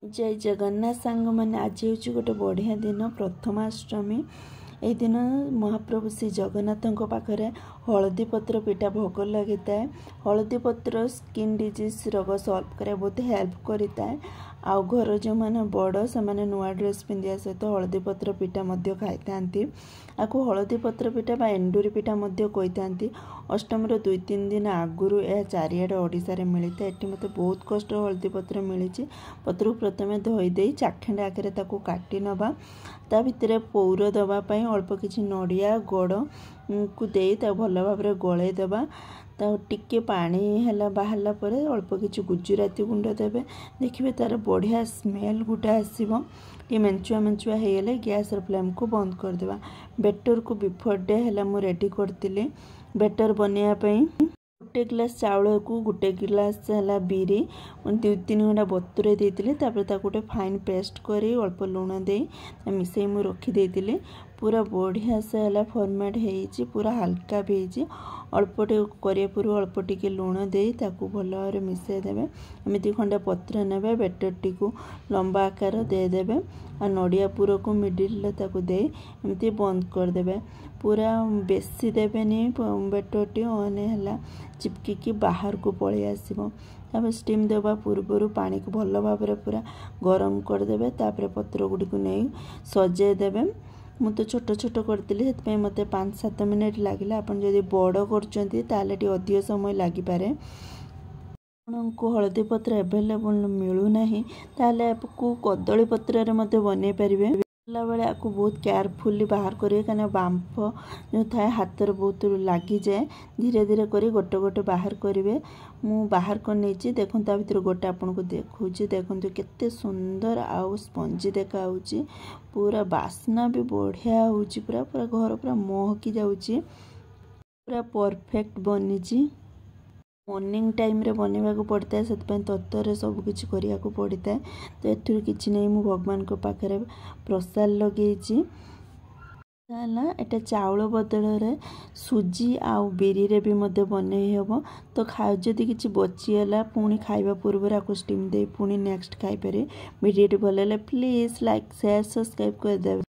ଜୟ ଜଗନ୍ନାଥ ସାଙ୍ଗମାନେ, ଆଜି ହେଉଛି ଗୋଟେ ବଢ଼ିଆ ଦିନ, ପ୍ରଥମାଷ୍ଟମୀ। ଏହି ଦିନ ମହାପ୍ରଭୁ ଶ୍ରୀ ଜଗନ୍ନାଥଙ୍କ ପାଖରେ ହଳଦୀ ପତ୍ର ପିଠା ଭୋଗ ଲାଗିଥାଏ। ହଳଦୀ ପତ୍ର ସ୍କିନ୍ ଡିଜିଜ୍ ରୋଗ ସଲ୍ଭ କରିବା ବହୁତ ହେଲ୍ପ କରିଥାଏ। ଆଉ ଘର ଯେଉଁମାନେ ବଡ଼, ସେମାନେ ନୂଆ ଡ୍ରେସ୍ ପିନ୍ଧିବା ସହିତ ହଳଦୀ ପତ୍ର ପିଠା ମଧ୍ୟ ଖାଇଥାନ୍ତି। ଆକୁ ହଳଦୀ ପତ୍ର ପିଠା ବା ଏଣ୍ଡୁରି ପିଠା ମଧ୍ୟ କହିଥାନ୍ତି। ଅଷ୍ଟମୀର 2-3 ଦିନ ଆଗରୁ ଏହା ଚାରିଆଡ଼େ ଓଡ଼ିଶାରେ ମିଳିଥାଏ। ଏଠି ମୋତେ ବହୁତ କଷ୍ଟ ହଳଦୀ ପତ୍ର ମିଳିଛି। ପତ୍ରକୁ ପ୍ରଥମେ ଧୋଇ ଦେଇ ଚାଖେଣ୍ଡେ ଆକାରରେ ତାକୁ କାଟି ନେବା। ତା ଭିତରେ ପୌର ଦେବା ପାଇଁ ଅଳ୍ପ କିଛି ନଡ଼ିଆ ଗଡ଼କୁ ଦେଇ ତାକୁ ଭଲ ଭାବରେ ଗୋଳେଇ ଦେବା। ତାକୁ ଟିକେ ପାଣି ହେଲା ବାହାରିଲା ପରେ ଅଳ୍ପ କିଛି ଗୁଜୁରାତି ଗୁଣ୍ଡ ଦେବେ। ଦେଖିବେ, ତା'ର ବଢ଼ିଆ ସ୍ମେଲ୍ ଗୋଟେ ଆସିବ। ଟିକେ ମେଞ୍ଚୁଆ ମେଞ୍ଚୁଆ ହେଇଗଲେ ଗ୍ୟାସ୍ର ଫ୍ଲେମ୍କୁ ବନ୍ଦ କରିଦେବା। ବେଟର୍କୁ ବିଫୋର୍ ଡେ ହେଲା ମୁଁ ରେଡ଼ି କରିଥିଲି। ବେଟର୍ ବନେଇବା ପାଇଁ 1 ଗ୍ଲାସ୍ ଚାଉଳକୁ 1 ଗ୍ଲାସ୍ ହେଲା ବିରି 2-3 ଘଣ୍ଟା ବତୁରାଇ ଦେଇଥିଲି। ତାପରେ ତାକୁ ଗୋଟେ ଫାଇନ୍ ପେଷ୍ଟ କରି ଅଳ୍ପ ଲୁଣ ଦେଇ ମିଶାଇ ମୁଁ ରଖିଦେଇଥିଲି। ପୁରା ବଢ଼ିଆ ସେ ହେଲା ଫର୍ମାଟ୍ ହେଇଛି, ପୁରା ହାଲକା ବି ହେଇଛି। ଅଳ୍ପ ଟିକେ କରିବା ପୂର୍ବରୁ ଅଳ୍ପ ଟିକେ ଲୁଣ ଦେଇ ତାକୁ ଭଲ ଭାବରେ ମିଶାଇ ଦେବେ। ଏମିତି ଖଣ୍ଡେ ପତ୍ର ନେବେ, ବେଟର୍ଟିକୁ ଲମ୍ବା ଆକାର ଦେଇଦେବେ ଆଉ ନଡ଼ିଆ ପୁରକୁ ମିଡ଼ିଲରେ ତାକୁ ଦେଇ ଏମିତି ବନ୍ଦ କରିଦେବେ। ପୁରା ବେଶୀ ଦେବେନି ବେଟର୍ଟି, ଅନ୍ ହେଲା ଚିପକିକି ବାହାରକୁ ପଳେଇ ଆସିବ। ତାପରେ ଷ୍ଟିମ୍ ଦେବା ପୂର୍ବରୁ ପାଣିକୁ ଭଲ ଭାବରେ ପୁରା ଗରମ କରିଦେବେ। ତାପରେ ପତ୍ର ଗୁଡ଼ିକୁ ନେଇ ସଜେଇ ଦେବେ। ମୁଁ ତ ଛୋଟ ଛୋଟ କରିଥିଲି, ସେଥିପାଇଁ ମୋତେ 5-7 ମିନିଟ୍ ଲାଗିଲା। ଆପଣ ଯଦି ବଡ଼ କରୁଛନ୍ତି, ତାହେଲେ ଟିକେ ଅଧିକ ସମୟ ଲାଗିପାରେ। ଆପଣଙ୍କୁ ହଳଦୀ ପତ୍ର ଆଭେଲେବୁଲ୍ ମିଳୁନାହିଁ, ତାହେଲେ ଆକୁ କଦଳୀ ପତ୍ରରେ ମଧ୍ୟ ବନେଇ ପାରିବେ। କଲାବେଳେ ଆକୁ ବହୁତ କେୟାରଫୁଲି ବାହାର କରିବେ, କାହିଁକିନା ବାମ୍ଫ ଯେଉଁ ଥାଏ ହାତରେ ବହୁତ ଲାଗିଯାଏ। ଧୀରେ ଧୀରେ କରି ଗୋଟେ ଗୋଟେ ବାହାର କରିବେ। ମୁଁ ବାହାର କରି ନେଇଛି। ଦେଖନ୍ତୁ, ତା ଭିତରୁ ଗୋଟେ ଆପଣଙ୍କୁ ଦେଖାଉଛି। ଦେଖନ୍ତୁ, କେତେ ସୁନ୍ଦର ଆଉ ସ୍ପଞ୍ଜି ଦେଖାହେଉଛି। ପୁରା ବାସ୍ନା ବି ବଢ଼ିଆ ହେଉଛି। ପୁରା ପୁରା ଘର ପୁରା ମହକି ଯାଉଛି। ପୁରା ପରଫେକ୍ଟ ବନିଛି। ମର୍ଣ୍ଣିଂ ଟାଇମ୍ରେ ବନେଇବାକୁ ପଡ଼ିଥାଏ, ସେଥିପାଇଁ ତରତରରେ ସବୁକିଛି କରିବାକୁ ପଡ଼ିଥାଏ। ତ ଏଥିରୁ କିଛି ନେଇ ମୁଁ ଭଗବାନଙ୍କ ପାଖରେ ପ୍ରସାଦ ଲଗେଇଛି। ହେଲା, ଏଇଟା ଚାଉଳ ବଦଳରେ ସୁଜି ଆଉ ବିରିରେ ବି ମଧ୍ୟ ବନେଇ ହେବ। ତ ଯଦି କିଛି ବଚିଗଲା, ପୁଣି ଖାଇବା ପୂର୍ବରୁ ଆକୁ ଷ୍ଟିମ୍ ଦେଇ ପୁଣି ନେକ୍ସଟ ଖାଇପାରିବେ। ଭିଡ଼ିଓଟି ଭଲ ହେଲେ ପ୍ଲିଜ୍ ଲାଇକ୍, ସେୟାର, ସବସ୍କ୍ରାଇବ୍ କରିଦେବେ।